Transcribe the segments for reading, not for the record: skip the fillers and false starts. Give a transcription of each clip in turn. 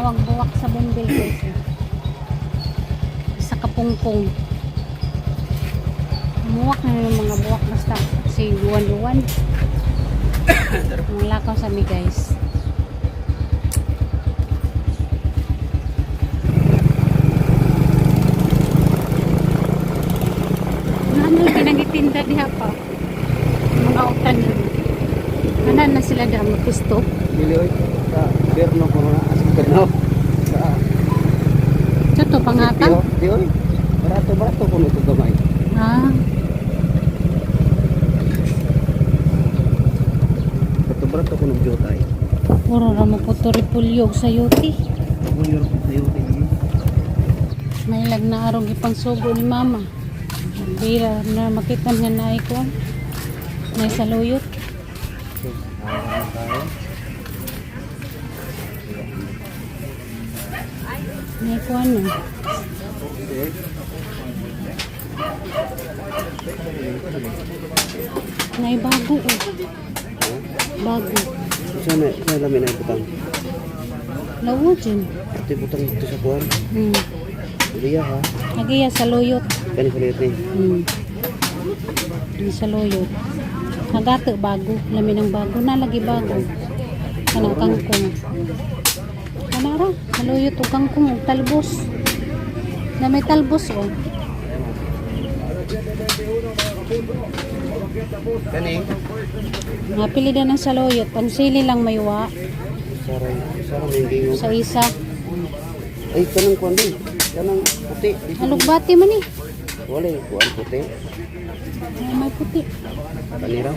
Tanawag buwak sa bumbil, guys, eh. Sa kapungkong. Muwak na yung mga buwak basta si luwan-luwan. Mga lakaw sa mi, guys. Ano pinangitinda diha pa? Mga utan yun. Ano na sila diha magpisto? Dili oy. Sa Berno ko na as Berno. Sa Ito pangata? Di oy. Barato barato ko ito gamay. Ah, Barato barato ko ng jutay. Puro ra mo puto repulyo og sayuti. Pagulyor ko sa yuti. May lag na arog ipangsugo ni mama. Bira na makita nga naay ko. May saluyot. May kuan no. Nay bago oh. Bago. Sana sana lamin na butang. Lawo dyan. Ito butang dito sa kuan. Liya ha. Agiya saluyot. Kani sa luyot ni. Yung saluyot. Hagato bago. Lamin ang bago. Nalagi bago. Kanang kangkong. Kanara. Saluyot o kangkong o talbos. Na may talbos oh. Kani. Napili na ng saluyot. Ang sili lang may wa. Saray saray may gingo. Sa isa. Ay kanang kuan din. Kanang puti. Alugbati man eh. Wala yung kuan puti. Ay, may puti. Kanira.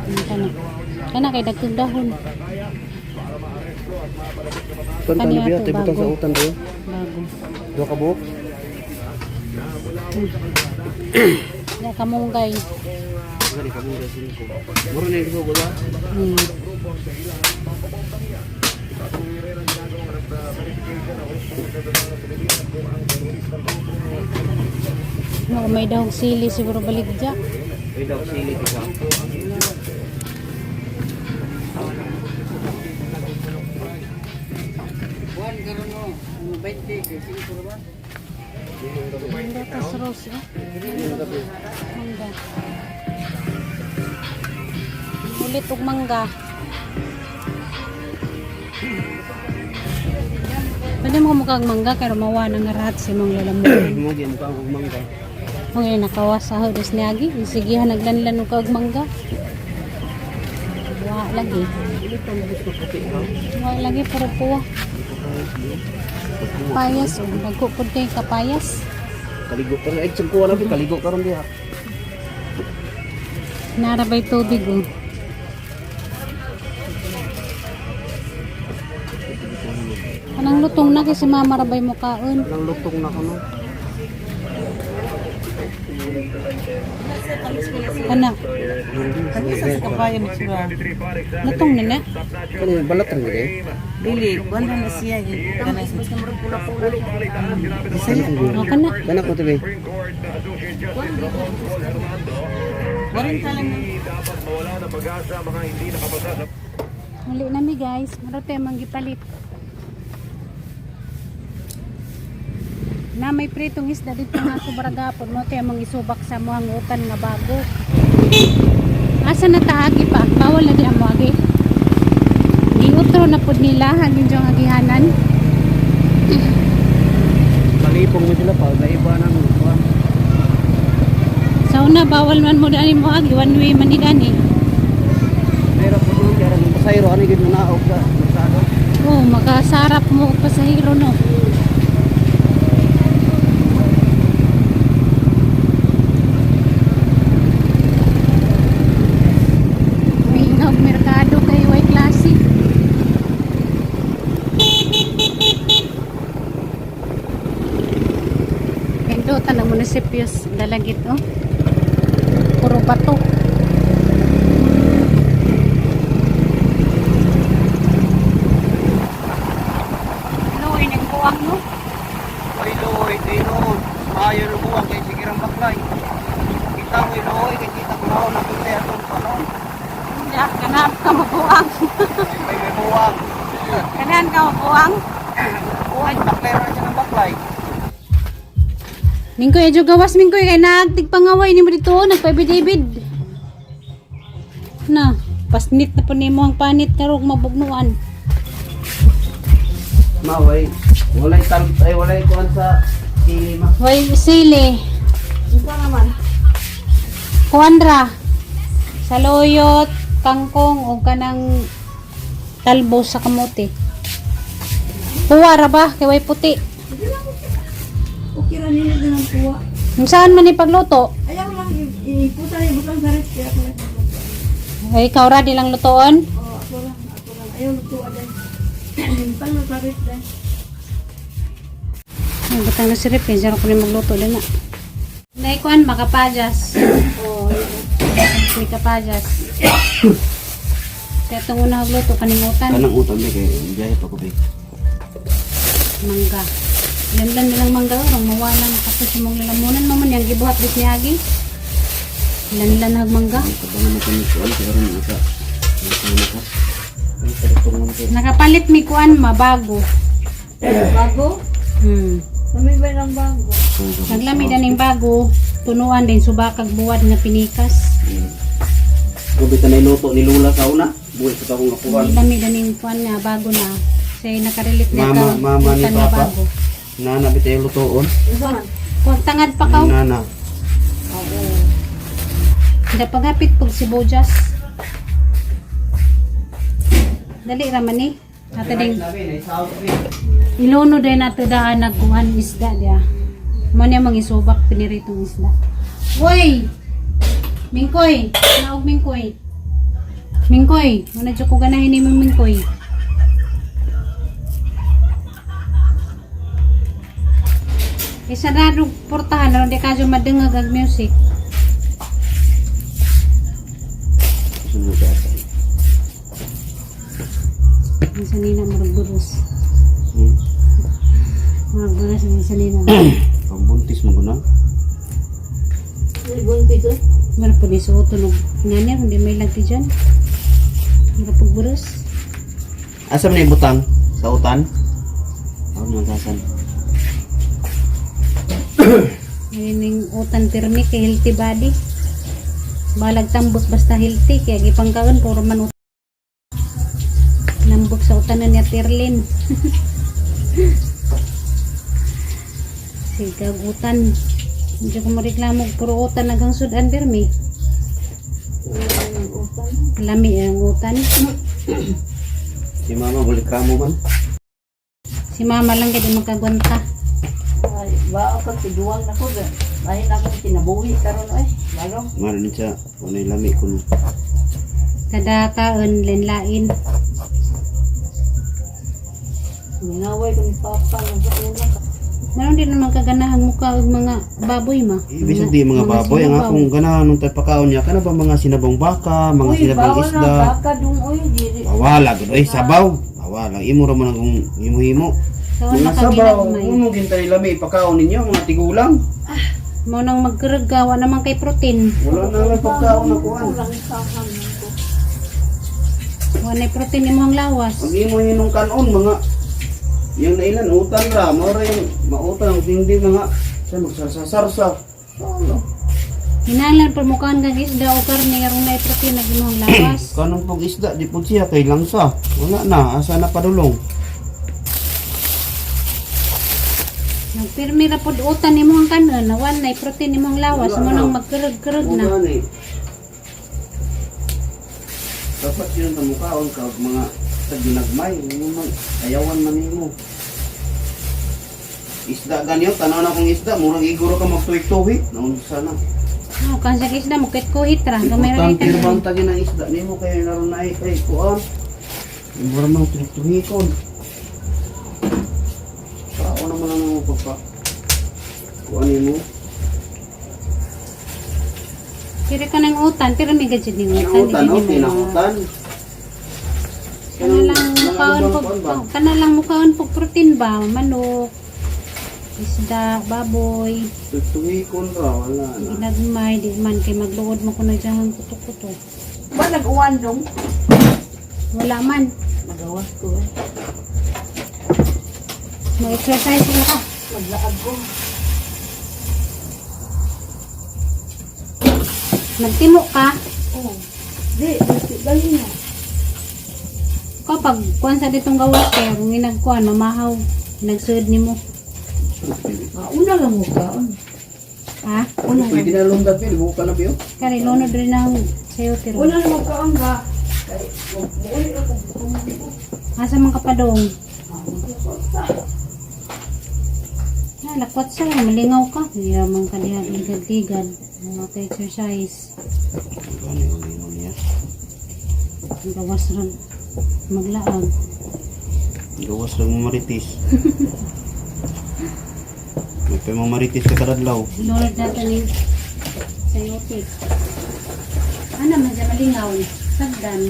Ano kana? Kana kay dagkong dahon. Kuan Kani tani biya ato, ito butang sa bago. utan diyo. Bago. Duha ka buok. Ya kamunggay. Gani ka mong gasin ko. Muro na yung sugo ba? No, may dahong sili siguro baligya. Ay daw sili di ba? Kuan karon no, 20 kay 5 ba? Mangga tas rose eh. Mangga. Ulit og mangga. Pwede mo mukhang mangga pero mawa na nga rat si mong lalamunan. Mo gyud pa ang mangga. Mga nakawas sa hodos niagi. Sige naglanlan og kag mangga. Wa lagi. Ulit ang gusto puti ha. Wa lagi puro puwa. Payas oh. Dagko pud kay kapayas. Kaligo karon ay tsangkuan na kaligo karon diha. Narabay tubig oh. Kanang lutong na kay si mama rabay mo kaon. Nang lutong na kuno. Kana Kanisa sa kabayan sila. lutong na na. Kani balat ra gid eh. Dili, kuan na siya kana sa Bisaya. Oh, kana. Kana ko tabi. Warin ka lang. Muli na mi, guys. Marote mang gipalit. Na may pritong isda dito nga sa baragapon mo tayo mang isubak sa muhang utan nga bago. Asa na taagi pa? Bawal na di ang muagi. Giutro na pud nila hangin diyang agihanan. Kalipong mo sila pa gaiba nang kuan. Sa una bawal man mo dani mo agi, one way man ni dani. Pero po doon kaya ang pasayro ani gid mo naog sa marsado. Oh, makasarap mo og pasahero no. May merkado kay way klase. Pindutan ang munisipyo sa Dalagit oh. Puro bato. Luoy ng buwang no. Oy loy, dino. Maayo ro buwang kay sige rang baklay. Kita mo loy kay kita ko na kunti atong panon. Ya, kanaan ka mabuang. May may buwang. Kanaan ka mabuang. Kuhan, baklay ra siya ng baklay. Mingkoy, adyo gawas Mingkoy kay nagtigpangaway nimo dito, nagpaibid-ibid. Na, pasnit na po nimo ang panit karog mabugnuan. Maway, walay tal ay walay kuan sa sili ma. Way sili. Unsa naman? Kuandra. Saluyot, kangkong o kanang talbos sa kamote. Puwa ra ba kay way puti. Okay ra nila din ang kuha. Kung saan man ipagluto? Ayaw lang iputa ni butang sa ref kaya ako lang. Ay, ikaw ra di lang lutoon. Oh, ako lang, ako lang. Ayaw luto aday. Butang na sa ref dai. Ay, butang na si Rip, eh. Zero ko rin magluto din na. Nay, kuan, makapajas. Oo. May kapajas. Kaya itong una magluto, kaningutan. Kanang utan be kay biyahe pa ko be. Mangga. Lanlan nilang mangga, orang mawalan. Tapos yung mga lalamunan, maman, yung gibuhat bis ni Agi. Lanlan hag mangga. Kabangan mo kami kuan kay aron maka. Maka ka. Ay kalutong mo ko. Nakapalit mi kuan, mabago. Bago? Kami ba ng bago? Naglami na ning bago, tunuan din subakag buwad nga pinikas. Gabi ta luto ni Lula sa una. Buhi sa akong nakuan. Lami na ning kuan nga bago na. Say nakarelate na Mama, ka. mama ni utan nga Papa. bago. Nana bitay lutoon. Unsa man? Huwag tangad pa kaw. Nana. Hindi pagapit pag si Bojas. Dali raman eh. Ate ding iluno din nato daan nagkuhan isda dia. Mo niya mangisubak piniritong isda. Uy! Mingkoy! Naog Mingkoy. Mingkoy, muna dyan ko ganahin ni mo Mingkoy. Isa na portahan, aron di kadyo madungag ang music. Sunod ka. Ang sanina murag buros. Hmm. Murag buros ang sanina. Pambuntis mo guna. Ligon piso. Murag po ni suoto nog nga niya, hindi may lagti dyan. Murag pag buros. Asa man ibutang? Sa utan? Ako man sasan. Ngayon yung utan pirmi kay healthy body. Balag tambot basta healthy kaya gipangkaon puro man utan. Nambok sa utan na niya Tirlin. Sige, utan. Hindi ko mareklamo puro utan nagang sudan pirmi. Lami ang utan. Si mama reklamo man. Si mama lang gid magkagwanta. Ay, ba ako tiduwang na ko ga. Ay na akong kinabuhi karon oy. Bago. Mara ni siya unay lami kuno. Kada kaon lain-lain. Minaway ko ni Papa nang sa una. Meron din naman kaganahang mukha og mga baboy ma. Ibig sabihin mga baboy ang sinabaw. akong ganahan nung tayo pakaon niya kana ba mga sinabong baka, mga Uy, sinabang bawal na isda. baka dung oy dili. Bawala gud oy sabaw. Bawala imo ra man ang kung himo-himo. So, Mga sabaw, nakaginagmay. uno gintay lami pakaon ninyo mga tigulang. Mo nang magkurog gawa naman kay protein. Wala na lang pagkaon na kuan. Kulang sa ko. Wa na protein imong lawas. Pag imo hinong kanon mga yung nailan utan ra, mao ra yung mautan ang hindi mga sa magsasarsa. Wala. Hinalan pa mukhaan kag isda o karne aron na protein ang imong lawas. Kanong pag isda di pud siya kay langsa. Wala na, asa na padulong. Nagpirmi ra pud utan imong kanon, na wa na protein imong lawas Wala mo na. nang magkurog-kurog na. Wala ni. Dapat yun sa mukhaon ka og mga sa ginagmay, mo man ayawan man nimo. Isda ganyo, tanaw na kong isda, murag iguro ka magtuwik-tuwik. Naunsa na. No, kan sa isda mo kit kuhit ra, gamay ra Importante kay ra bang tagi ng isda nimo kay naron na ay kay kuan. Mura man tuwik-tuwikon. Kao naman ang mga pagpa. Kuan nimo. Kiri ka ng utan, pero may gadget ning utan. Utan, di oh, gid nimo. tinahutan. Kana lang mukaon pag kana lang mukaon pag protein ba, manok, isda, baboy, Tuwikon ra wala na. ginagmay, di man kay magluod mo kuno diyan kuto-kuto. Ba nag-uwan dong? Wala man. Magawas ko eh. Mag-exercise na ka. Maglaag ko. Nagtimo ka. Oh. Di, di, dali na. Ko pag kuan sa ditong gawas kaya kung inagkuan mamahaw nagsuod nimo. Ah, una lang mo kaon. Ha? Una lang. Pwede na lundag yun. Buka na biyo. Kari lunod rin ang sayote ron. Una lang mo kaon ba? Kay, muuli ako. Asa man ka padong? Ah, magsusulta. Ah, lakwat sa malingaw ka. Hindi man ka diha ligad-ligad. Mga ka-exercise. Ano yung lino niya? Ang gawas ron. Maglaag. Gawas lang mo maritis. May pa mga maritis ka kadadlaw. Lunod natin yung sayote. Ano man siya malingaw? Sagdan.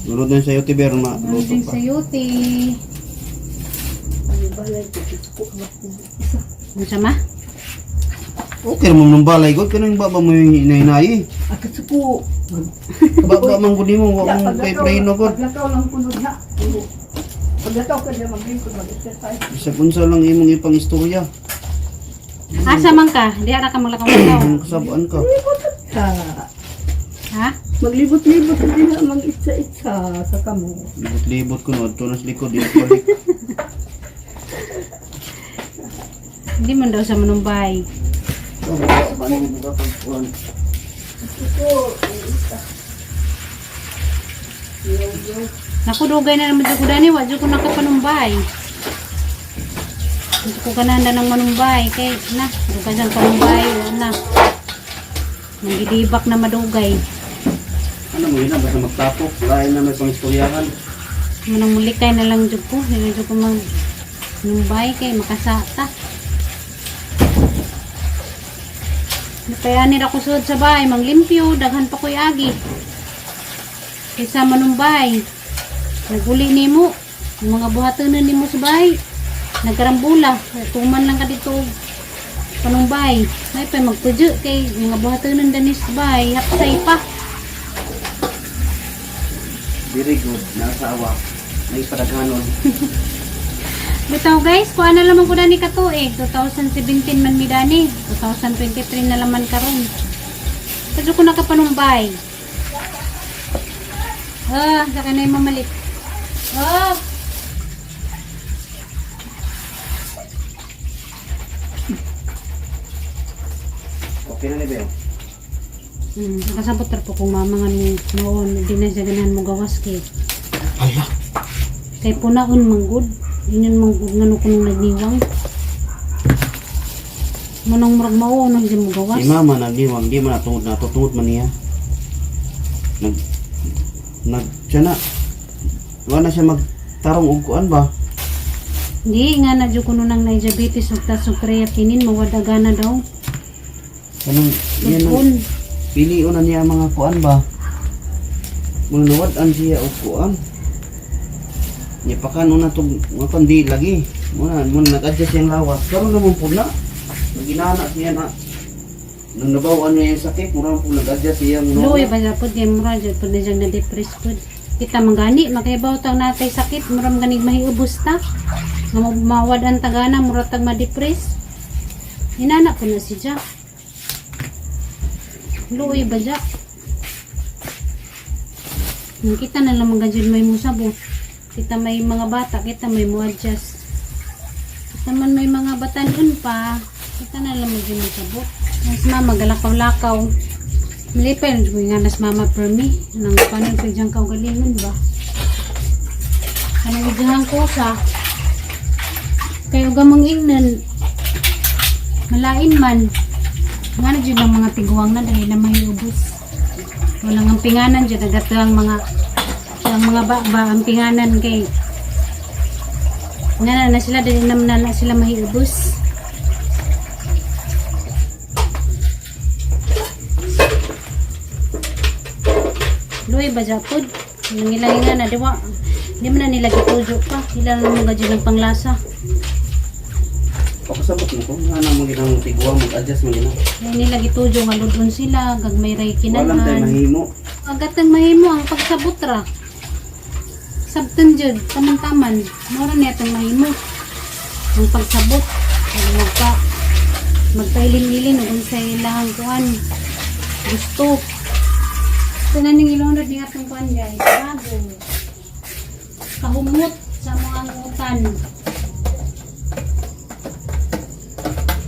Lunod na sa'yo, Tiber, Lunod maluto yung pa. sayote. Ang balay ko, ko isa. Ano siya ma? Okay naman ng balay ko. Kanang baba mo yung hinay-hinay. Akatsuko. Baba man gud nimo, wa mo kay preno ko. Paglakaw lang kunod na. Paglakaw ka niya maglingkod mag-exercise. Bisag unsa lang imong ipang istorya. Asa man ka? Diha ra ka maglakaw-lakaw. Ang kasabaan ka. Ka. Ha? Maglibot-libot ka din na mag-itsa-itsa sa kamo. Libot-libot ko no, adto na sa likod, di na balik. Hindi man daw sa manumbay. Oh, baba mo buka pag kuan. Naku, dugay na naman dyan ko dani. Wa dyan ko nakapanumbay. Hindi ko ganahan ng manumbay. Kay, na, dugay siyang panumbay. Wa na. Nangidibak na madugay. Ano mo yun, basta magtapok, lain na may pangistoryahan. Manang mulikay na lang dyan ko. Hindi na dyan ko mag manumbay kay makasata. Kaya nila ko suod sa bahay, manglimpyo, daghan pa ko'y agi. Kaysa manumbay. Naguli nimo, ang mga buhatonan nimo sa bahay. Nagkarambula, tuman lang ka dito og panumbay. May pa magpudyo kay mga buhatonan danis sa bahay, haksay pa. Very good, nasa awa. May padaghanon. Bitaw guys, kuha na lamang ko dani katuig. 2017 man mi dani. 2023 na laman karon. Kadyo ko nakapanumbay. Ah, saka na yung mamalit. Ah! Okay na ni Beo. Nakasabot ra po kung mama nga nung noon, di na siya ganahan mo gawas kay. Ala. Kay punaon manggod. Inyon manggod nga nung kunong nagniwang. Manong murag mao nang siya mo gawas. Si mama nagniwang, di man natungod natutungod man niya. Nag nag siya na. Wala na siya magtarong og kuan ba? Hindi nga na jud kuno nang na diabetes ug tas ug creatinine mawadagana daw. Kanang yan ang Tugkon. pilion na niya ang mga kuan ba? Mga nawad-an siya og kuan. Niya pakan una tog mga kuan di lagi. Muna muna nag-adjust siyang lawas. Karon naman po na. Naginana siya na. Nung nabawaan niya yung sakit, mura po nag-adjust siya. Luoy ba sa pud kay mura jud pud na siya na-depress pud. Kita mangani makaibaw tang natay sakit mura man ganig mahiubos ta. Nga mawad ang tagana mura tag ma-depress. Inana po na si Jack. Luoy ba Jack? Nung kita na lang mga jud may musabo. Kita may mga bata, kita may mo adjust. Kita man may mga batanon pa. Kita na lang medyo musabot. Mas mama galakaw-lakaw. Malipay lang ko nga nas mama per me. Nang paano ko diyang kaugalingon ba? Kanang idihan ko sa kayo gamang ingnan malain man nga na dyan ang mga tiguang na dahil na mahiubos. Walang ang pinganan dyan agat ang mga ba ang pinganan kay nga na, na sila dahil na, na, na sila mahiubos. Luy ba japod? Nangilay nga na diwa. Di man na nila gitujo pa. Ila lang mga dyan ang panglasa. Pakasabot mo ko, nga na mo ginang tigwa, mag-adjust mo gina. Ay nila gitujo nga ludon sila, gagmay ray Walang tayo kinahan. mahimo. Agat ang mahimo ang pagsabot ra. Sabton jud, taman-taman. Mura niya itong mahimo. Ang pagsabot. Ang magpailin-ilin ug unsay ilahang kuan. Gusto. Ito na ning ilunod ni atong kuan, guys. Bago. Kahumot sa mga ngutan.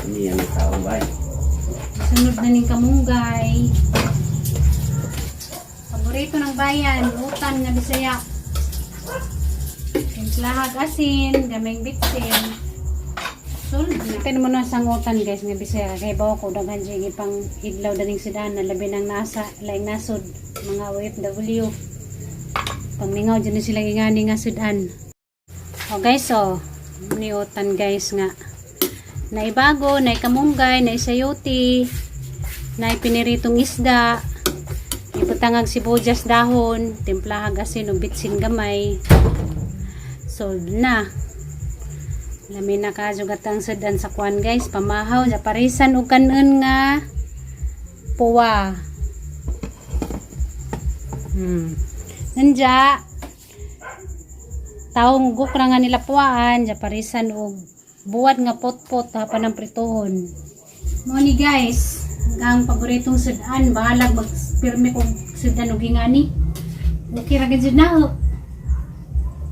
Ini ang tao ba? Sunod na ning kamunggay. Paborito ng bayan, utan nga Bisaya. Timplahag asin, gamay bitsin. Sulod na. Pero mo na sang utan, guys, nga Bisaya. Kay bawo ko daghan siya ipang hidlaw daning sudan na labi nang nasa laing nasod mga OFW. Pangmingaw dyan na sila ingani nga sudan. O guys, oh, ni utan, guys, nga naibago, naikamunggay, naisayuti, naipiniritong isda, iputangag sibuyas dahon, timplahag asin o bitsin gamay. Sold na. Lami na kajugat ang sudan sa kuan, guys, pamahaw sa parisan og kanon nga puwa. Nanja taong gukra nga nila puwaan sa parisan og buwat nga potpot hapan ng prituhon. Mo ni, guys, ang paboritong sudan, bahalag magpirmi kog sudan og hingani. Okay ra gid jud na ho.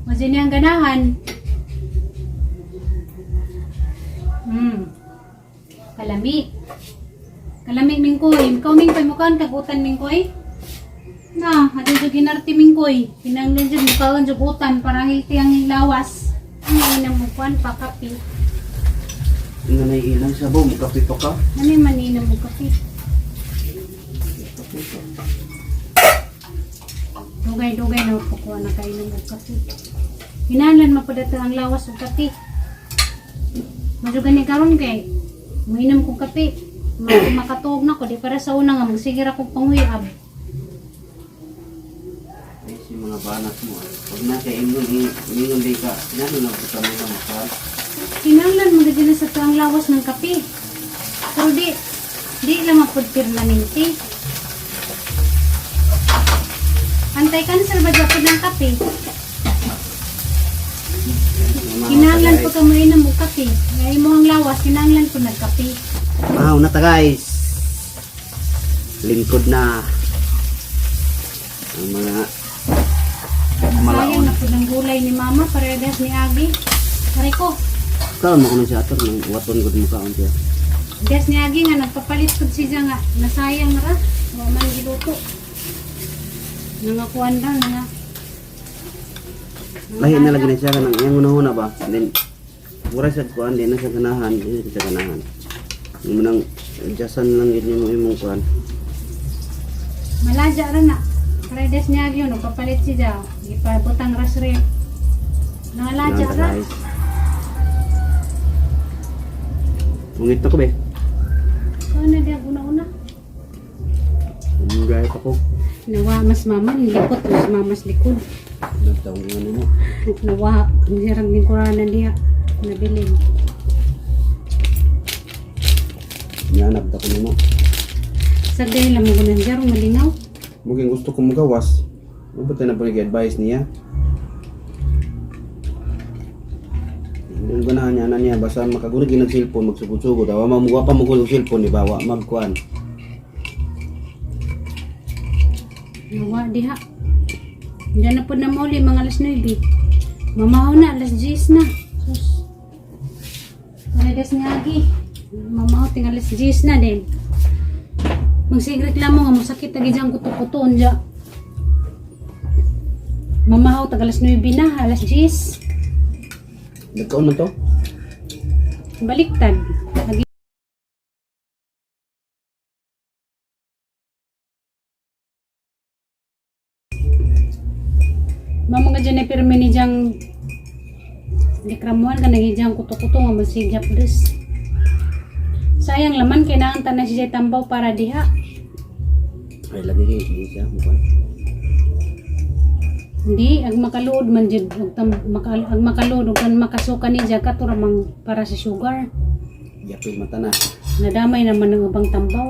Mo jud ang ganahan. Kalami. Kalami mingkoy. Ikaw mingkoy mukaan kagutan mingkoy. Na, ato jud ginarte mingkoy. Kinahanglan jud mukaon jud utan para healthy ang lawas. Ano inang mo kuan pa kape. Nga na ilang sabaw, mukape pa ka. Ano yung maninang mo kape? Dugay-dugay na pukuha na kayo ng kape. Hinahanglan mapadata ang lawas og kape. Madugan ni karon kay mainom kong kape. Makatuog na ko di para sa una nga magsigir ako panghuyab. Ay, si mga banat mo. Ay. Pag na kay ingon, ingon di ka, nano na po kami na mukha. Kinahanglan magadi na sa to ang lawas ng kape. Pero di lang mapud permanente. Anti-cancer ba japod ng kape? Kinahanglan po ka mainom og kape. Ngay mo ang lawas, kinahanglan po nagkape. Wow, na ta, guys. Lingkod na. Ang mga Sayang malaon. na po ng gulay ni mama, parehas ni Agi. Aray ko, Kaon mo kuno siya ator nang waton gud mo kaon siya. des ni Agi nga nagpapalit pud siya nga nasayang ra, wa man giluto. Nangakuan ra nga. Lahi na lagi na siya kanang iyang una-una ba. Then mura sa kuan di na siya ganahan, di na siya ganahan. Yung manang adjustan lang gid nimo imong kuan. Malaja ra na. Parehas ni Agi nagpapalit siya. Gipabutang ras re. Nangalaja Yan ta, ra. guys. Ungit na ko be. Ikaw na diya una-una. Umgay pa ko. Nawa mas mama, likot mas mamas likod. Nagtaong ano mo. Nawa, ang hirang lingkuranan diha. Nabilin. Nianap ta ko nimo. Sa dahil lang mo gunan dyan, malingaw. Muging gusto ko mugawas. Mo ba na po advice niya? Yung ganahan niya na niya basta makaguna gyud ng cellphone magsugod-sugod awa mamuwa pa mo og cellphone di ba wa magkuan. Nawa diha. Diyan na po na muli, mga alas 9. Mamaho na, alas 10 na. Sus. Paredes ni Agi. Mamaho, ting alas 10 na din. Magsigret lang mo nga, masakit agi dyan kuto-kuto. Unja. Mamaho, tag alas 9 na, alas 10. Nagkaon man to? Baliktad. Agi. Mama nga dyan ay pirmi ni diyang likramuan ka nang diyang kuto-kuto nga masigyap des. Sayang laman kailangan tanan siya tambaw para diha. Ay lagi kay di siya mukuan. Hindi ag makaluod man jud og tam, maka, ag makaluod og kan makasuka ni diya katura mang para sa sugar. Yapil mata na. Nadamay naman ang ubang tambaw.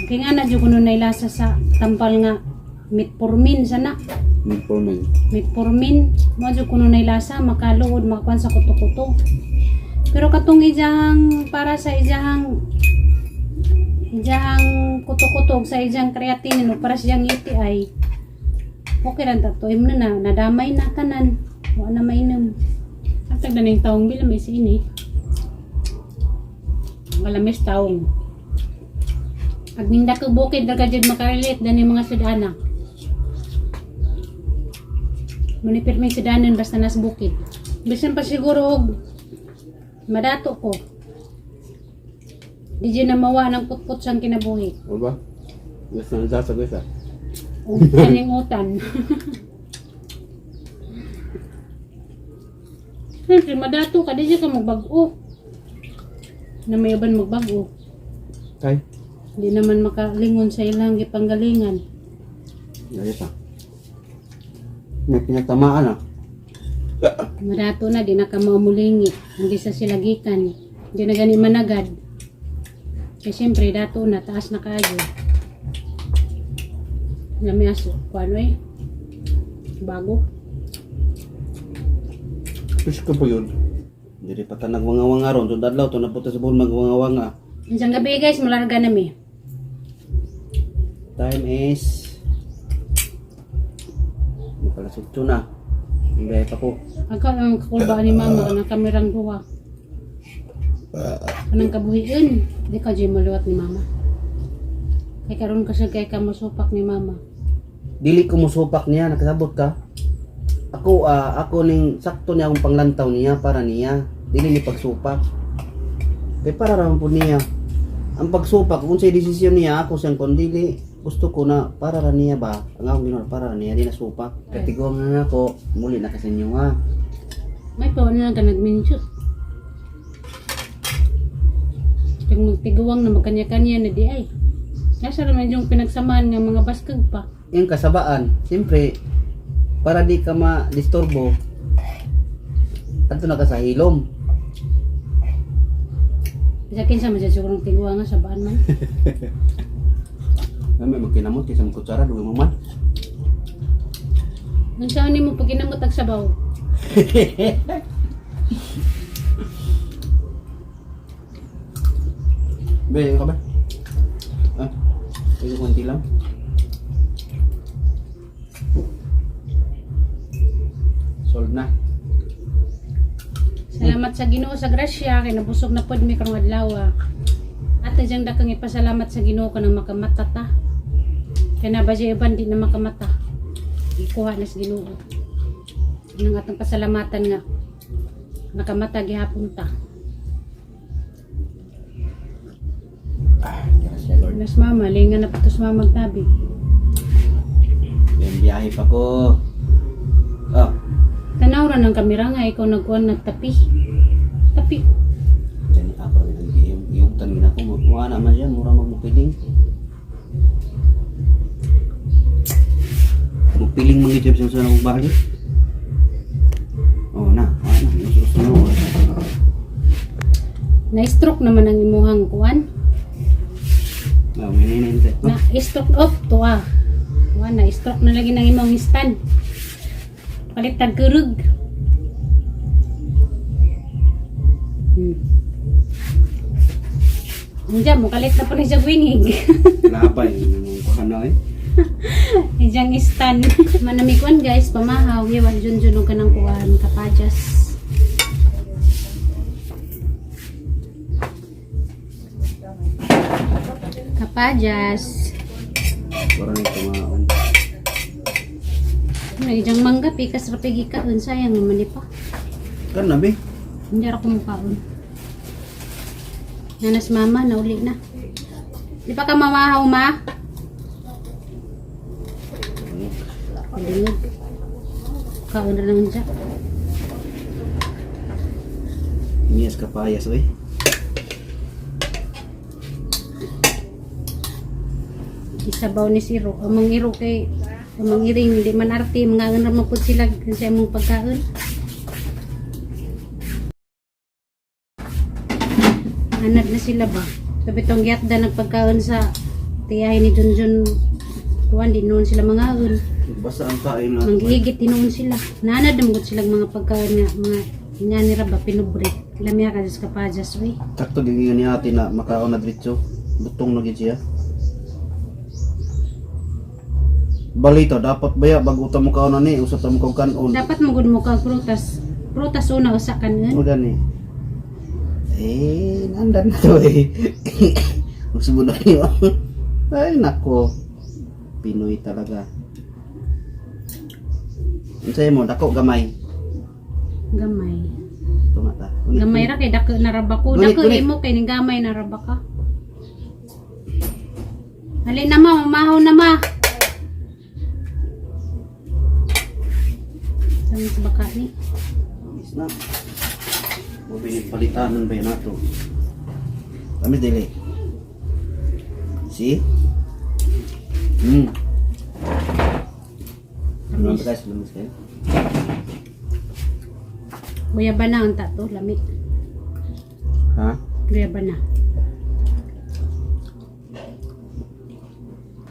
Kaya nga na jud kuno nailasa sa tampal nga metformin sana. Metformin. Metformin mo jud kuno nailasa makaluod makakuan sa kuto-kuto. Pero katong ijahang para sa ijahang ijahang kuto-kuto ug sa ijahang creatinine o para sa ijahang UTI, okay lang tato imo na na nadamay na kanan wa na mainom. Atag na ning taong bila may sini. Malamis taong. Ag ninda ko bukid ra ka jud makarelate dani mga sudana. Manipir may sudanon basta nas bukid. Bisan pa siguro og madato ko. Di jud na mawa ng putput sang kinabuhi. O ba? Yes, na sa guys ah. O kaning utan. Siyempre, madato ka, di jud ka magbag-o. Na may uban magbag-o. Kay. Di naman makalingon sa ilang gipanggalingan. Dali pa. May pinagtamaan ah. Madato na, di na ka maumulingi. Hindi sa sila gikan. Di na gani managad. Kaya siyempre, dato na, taas na kayo. Lami aso, kuano eh. Bago. Fish ko po yun. Diri pa ta nagwanga-wanga ron. Tong adlaw to napunta sa buhol magwanga-wanga. Isang gabi guys, malarga na mi. Time is makalas 8 na. Hindi pa ko. Ako ang kakulbaan ni mama, kanang kamerang duha. Kanang kabuhiin. Di ka dyan maluwat ni mama. Kay karon kasi kay ka masupak ni mama. Dili ko musupak niya, nakasabot ka. Ako ako ning sakto niya akong panglantaw niya para niya. Dili ni pagsupak. Kay para ra man po niya. Ang pagsupak kung sa desisyon niya ako siyang kon dili gusto ko na para ra niya ba. Ang akong ginawa para ra niya di na supak. Katiguang nga ako, muli na kasi inyo ha. May pa na lang ka nagminsyot. Kag magtiguang na magkanya-kanya na di ay. Nasa naman yung pinagsamahan ng mga baskag pa. Yung kasabaan, siyempre para di ka ma-disturbo, adto na ka sa hilom. Sa kinsa man siya sigurong tiguang nga sabaan man. Ay, may magkinamot kaysa magkutsara, duwi mo man. Nung saan nimo pag ginamot ang sabaw? Be, ka ba? Ah, ito konti lang. Solved na. Salamat sa Ginoo sa grasya kay nabusog na pod mi karong adlaw. At diyang dakang ipasalamat sa Ginoo kanang makamata ta. Kay na ba siya iban di na makamata. Ikuha na sa Ginoo. Nang atong pasalamatan nga nakamata gihapon ta. Ah, gracias Lord. Nas mama, linga na patos mama magtabi. Yung biyahe pa ko. Ah, Tanaw ra ng kamera nga ikaw nagkuan nagtapi. Tapi. dyan ako rin ang iyugtan gina ko. Mukha naman siya, mura magmupiling. Mupiling mga job sa akong balik. Oh na, wala na, uso-uso na. Na-stroke naman ang imuhang kuan. Ah, may nina Na stroke off to ah. Wa na stroke na lagi ng imong stand. Palit tag kurug. Unja mo kalit na po ni siya wingig. Labay, yung kuha na eh. Ijang stand. Manamikuan guys, pamahaw, iwan jun jun og kanang kuan kapajas. Kapajas. Parang ito maon. Ano, ijang mangga, pikas ra pigi kaon, sayang naman di pa. Kan na be. Hindi ra ko mukaon. Nanas mama, nauli na. Di pa ka mamahaw, ma? Palingog. Kaon ra naman siya. Miyas kapayas oy. Isabaw ni Siro. Amang iro kay amang iring di man arte mga ra man pud sila sa imong pagkaon. Anad na sila ba? Sabi tong giyatda nagpagkaon sa Tiyahin ni Junjun kuan di noon sila mangaon. Basta ang kain na. Manggigit tinuon sila. Nanad na magud silang mga pagkaon nga mga nga nira ba pinubre. Lamya ka sa kapajas uy. Sakto gigingan ni ate na makaon na diretso. Butong na gid siya. Balita dapat baya bago ta mo kaon ani usa ta mo kog kanon. Dapat magud mo ka prutas. Prutas una usa kanon. Mo gani. Eh, nandan to eh. Gusto na niyo. Ay nako. Pinoy talaga. Unsay mo dako gamay. Gamay. Tunga ta. Unit, Gamay unit. ra kay dako na ra ba ko. Gunit, Dako gunit. imo kay ning gamay na ra ba ka. Hali na ma, mamahaw na ma. Sabi sa baka ni. Tamis na. Mabiling palitanan ba yun nato? Tamis dili. See? Ano Tamis. guys, lamis kayo? Guyaba na ang tato, lamit. Ha? Guyaba na.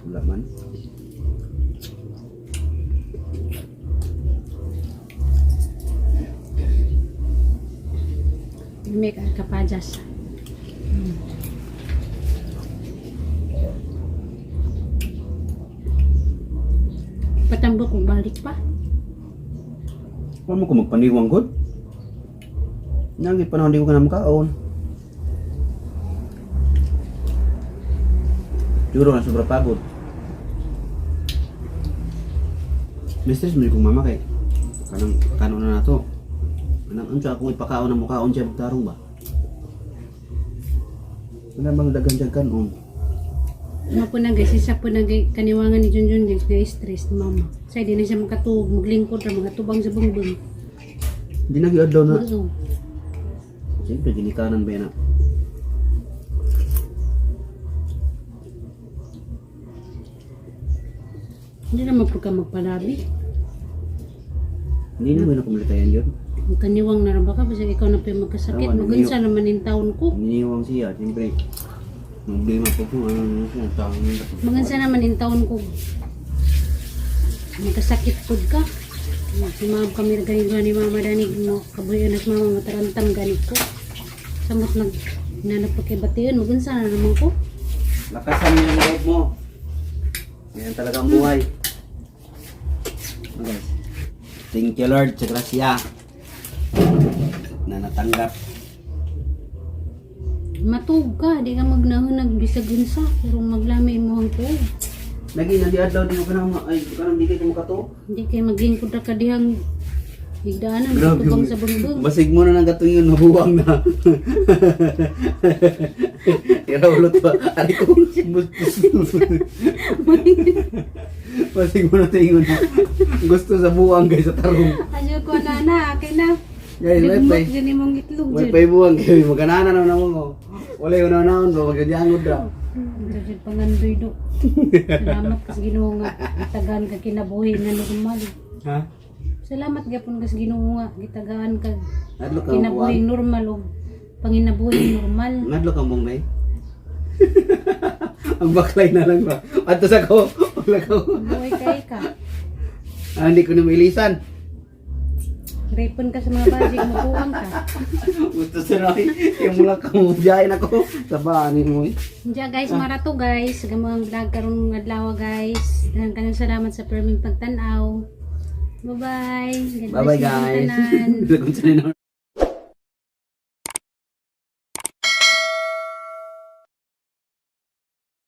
Wala man. Lamit ang kapajas. Patambok kung balik pa. Wala mo ko magpaniwang god. Nangit panahon di ko ka na makaon. Siguro na sobra pagod. Mistress mo kong mama kay kanang kanon na nato. Anang unsa akong ipakaon na mukaon siya tarong ba? Wala bang daghan dyan kanon? Ano po na guys, isa po na guys, kaniwangan ni Junjun guys, na stress ni mama. Sa di na siya makatuog, maglingkod ra, makatubang sa bungbong. Hindi na giadlaw na. Oo. Siyempre ginikanan ba yan na? Hindi naman po ka magpalabi. Hindi naman ako malitayan yun. Ang kaniwang na ra ba ka, basta ikaw na pa yung magkasakit. Tama, Magunsa naman yung taon ko. Niniwang siya, siyempre. Problema po kung ano na siya, tawag niya. Magunsa naman yung taon ko. Magkasakit po ka. Si mama kami ganito ni mama danig mo. Kabuyan at mama matarantam ganit ko. Samot nag nanapakibatiyon, magunsa na naman ko. Lakasan mo yung loob mo. Ganyan talaga ang buhay. Okay. Guys. Thank you Lord sa grasya na natanggap. Matug ka, di ka magnahunag bisag unsa, pero maglami imong tuog. Lagi nagi adlaw di ko kanang ay kanang di kay makato. Hindi kay maglingkod ra ka dihang higdaanan tubang sa bungbong. Basig mo na nang gatong yun, nabuwang na. Iraulot pa. Ari ko. Basig mo na tingon na. Gusto sa buwang guys sa tarong. Ayo ko na na, akin na. Guys, may Ligmot pay. dyan imong itlog May dyan. pay buwang kayo. Maganana na naman ko. Wala yung naon ba magadyangod ra. Dyan pangandoy do. Salamat kas Ginoo nga gitagaan ka kinabuhi na normal. Ha? Salamat gyapon kas Ginoo nga gitagaan ka Ngadlok ka kinabuhi buwang. normal ug panginabuhi normal. Ngadlok ang buwang day. Ang baklay na lang ba. Ato sa ko. Wala ko. Buhay kay ka. Ah, hindi ko na mailisan. Rapon ka sa mga bajig, mabuang ka. Gusto sa rin. Yung mula ka mo biyahin ako. Sa baanin mo eh. Diya guys, marato guys. Gamang vlog karong adlaw guys. Daghang kanang salamat sa perming pagtan-aw. Bye-bye. God bless Bye bye inyong guys. tanan. Kung sino